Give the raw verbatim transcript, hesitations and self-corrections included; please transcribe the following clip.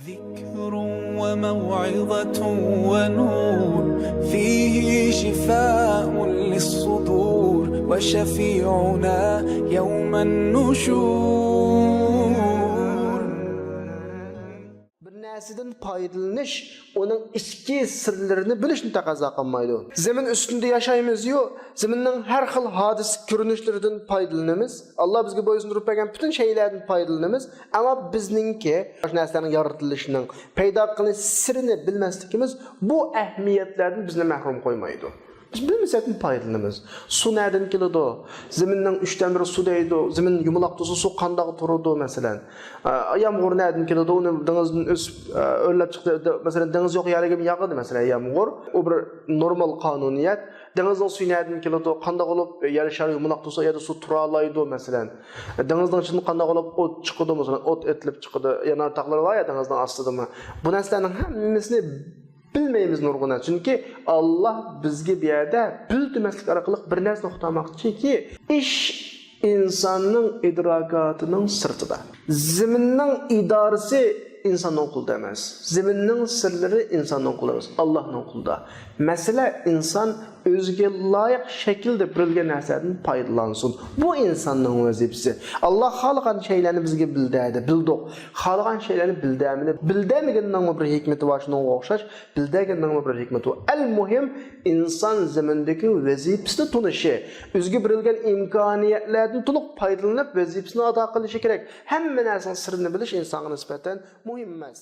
ذكر وموعظة ونور، فيه شفاء للصدور، وشفيعنا يوم النشور. بىر نەرسىدىن پايدىلىنىش ئۇنىڭ ئىچكى سىرلىرىنى بىلىشنى تەقەززا قىلمايدۇ. زېمىن ئۈستىدە ياشايمىز-يۇ، زېمىننىڭ ھەر خىل ھادىسە كۆرۈنۈشلىرىدىن پايدىلىنىمىز. ئاللا بىزگە بويسۇندۇرۇپ بەرگەن پۈتۈن شەيئىلەردىن پايدىلىنىمىز. ئەمما بىزنىڭكى شۇ نەرسىلەرنىڭ يارىتىلىشىنىڭ، پەيدا قىلىنىش سىرىنى بىلمەسلىكىمىز بۇ ئەھمىيەتلەردىن بىزنى مەھرۇم قويمايدۇ. بىز بىلمىسەكمۇ پايدىلىنىمىز. سۇ نەدىن كېلىدۇ؟ زېمىننىڭ ئۈچتىن بىرى سۇ دەيدۇ. زېمىن يۇمىلاق تۇرسا سۇ قانداق تۇرىدۇ، مەسىلەن؟ ئە، يامغۇر نەدىن كېلىدۇ؟ ئۇنى دېڭىزدىن ئۆسۈپ، ئە، ئۆرلەپ چىقتى. دە-، مەسىلەن، دېڭىز يوق يەرگىمۇ ياغىدۇ، مەسىلەن، يامغۇر. ئۇ بىر نورمال قانۇنىيەت. دېڭىزنىڭ سۈيى نەدىن كېلىدۇ؟ قانداق بولۇپ، ئە، يەر شارى يۇمىلاق تۇرسا، ئۇ يەردە سۇ تۇرالايدۇ، مەسىلەن؟ دېڭىزنىڭ ئىچىدىن قانداق بولۇپ ئوت چىقىدۇ، مەسىلەن، ئوت ئېتىلىپ چىقىدۇ. يەنە تاغلار بار يا دېڭىزنىڭ ئاستىدىمۇ. بۇ نەرسىلەرنىڭ ھەممىسىنى بىلمەيمىز نۇرغۇنە. چۈنكى ئاللا بىزگە بۇ يەردە بىلدۈرمەسلىك ئارقىلىق بىر نەرسىنى ئۇقتۇرماقچىكى، ئىش ئىنساننىڭ ئىدراكاتىنىڭ سىرتىدا. زېمىننىڭ ئىدارىسى ئىنساننىڭ قولىدا ئەمەس. زېمىننىڭ سىرلىرى ئىنساننىڭ قولىدا ئەمەس، ئاللانىڭ قولىدا. مەسىلە، ئىنسان ئۆزىگە لايىق شەكىلدە بېرىلگەن نەرسىلەردىن پايدىلانسۇن. بۇ ئىنساننىڭ ۋەزىپىسى. ئاللا خالىغان شەيلەرنى بىزگە بىلدۈردى، بىلدۇق. خالىغان شەيلەرنى بىلدۈرمىدى. بىلدۈرمىگەننىڭمۇ بىر ھېكمىتى بار، شۇنىڭغا ئوخشاش بىلدۈرگەننىڭمۇ بىر ھېكمىتى بار. ئەل مۇھىم، ئىنسان زېمىندىكى ۋەزىپىسىنى تونۇشى، ئۆزىگە بېرىلگەن ئىمكانىيەتلەردىن تولۇق پايدىلىنىپ، ۋەزىپىسىنى ئادا قىلىشى كېرەك. ھەممە نەرسىنىڭ سىرىنى بىلىش ئىنسانغا نىسبەتەن مۇھىم ئەمەس.